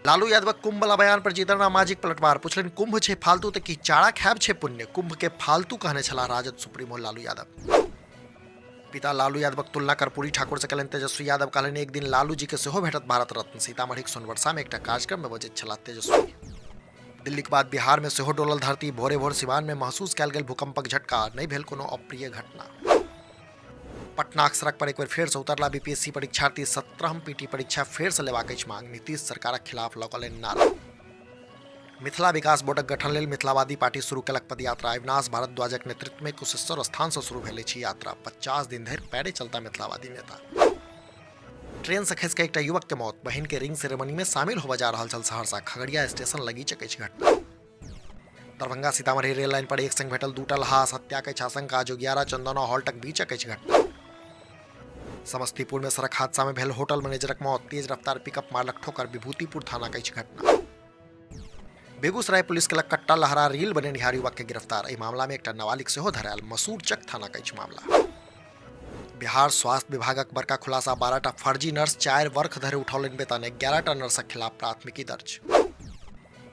लालू यादवक कुंभ वाला बयान पर जीतन राम मांझीक पलटवार, पुछलनि कुंभ छै फालतू तऽ की चारा खायब छै पुण्य? कुंभ के फालतू कहने छलाह राजद सुप्रीमो लालू यादव। पिता लालू यादवक तुलना कर्पूरी ठाकुर से कयलनि तेजस्वी यादव, कहलनि एक दिन लालू जी के सेहो भेटत भारत रत्न। सीतामढ़ीक सोनवर्षा में एकटा कार्यक्रम में बजैत छलाह तेजस्वी। दिल्लीक बाद बिहार में सेहो डोलल धरती, भोरे भोर सिवान में महसूस कयल गेल भूकंपक झटका, नहि भेल कोनो अप्रिय घटना। पटनाक सड़क पर एक बेर फेर से उतरला बीपीएससी परीक्षार्थी, 17हम पीटी परीक्षा फेर से लेबाक अछि मांग, नीतीश सरकारक खिलाफ लगौलनि नारा। मिथिला विकास बोर्डक गठन लेल मिथिलावादी पार्टी शुरू केलक पदयात्रा, अविनाश भारद्वाजक नेतृत्व में कुशेश्वर स्थान से शुरू भेल अछि यात्रा, 50 दिन धरि पैरे चलता मिथिलावादी नेता। ट्रेन से खसि कऽ एकटा युवक के मौत, बहिन के रिंग सेरेमनी में शामिल होबय जा रहल छल सहरसा, खगड़िया स्टेशन लगीचक अछि घटना। दरभंगा सीतामढ़ी रेल लाइन पर एक संग भेटल दूटा लहास, हत्या के आशंका, जोगियारा चंदौना हॉल्टक बीचक अछि घटना। समस्तीपुर में सड़क हादसा में भेल होटल मैनेजरक मौत, तेज रफ्तार पिकअप मारलक ठोकर, विभूतिपुर थाना के अछि घटना। बेगूसराय पुलिस केलक कट्टा लहरा रील बनेनिहार युवक के गिरफ्तार, एहि मामला में एकटा नाबालिग सेहो धरायल, मसूरचक थाना के अछि मामला। बिहार स्वास्थ्य विभागक बड़का खुलासा, 12टा फर्जी नर्स 4 वर्ष धरि उठौलनि वेतन, 11टा नर्सक खिलाफ प्राथमिकी दर्ज।